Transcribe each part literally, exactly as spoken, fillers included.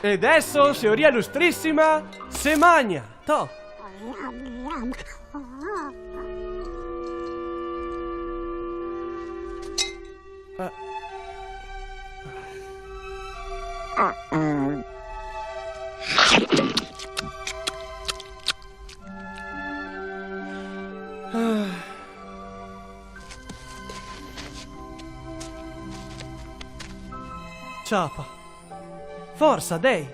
E deso, seoria lustrisima, se magna, to. Eh. Ciapa. Forsa, dei.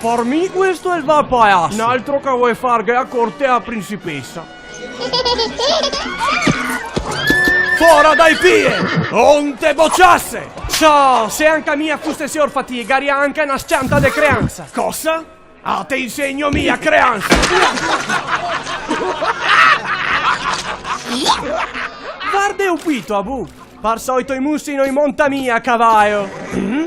Par mi questo el va al palaso. N'altro che vol farghe la corte a la principesa. Fora dai pie! O te bociase! Ciò, se anca mi a fuse sior Fatiga, garia anca na s-cianta de creansa. Cosa? Ah, te insegno mi a creansa! Varda un pito, Abu! Par soito i musi no i monta mia a cavało. Mm?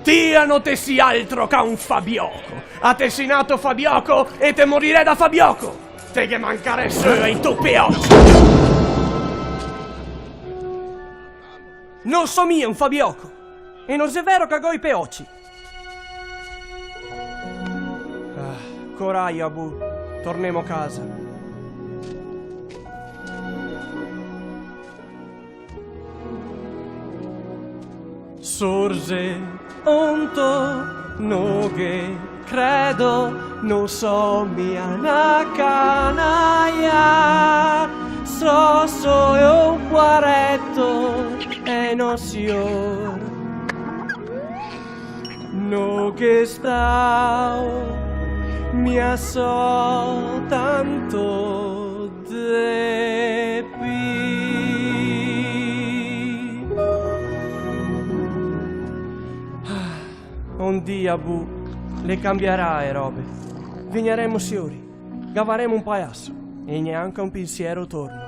Ti no te si altro che un fabioco. A te si nato fabioco e te morirè da fabioco. Te ghe mancarè soło i to peoci. No so mia un fabioco. E no xe vero che go i peoci. Ah, corajo, Abu. Tornemo casa. Sorze onto, no ghe credo, no so mia na canaia, so soło un poareto, e no sior. No ghe stao mia so tanto de pi. Un dì, Abu, le cambiarà e robe. Vegnaremo siori, gavaremo un palaso e gnanca un pensiero torna.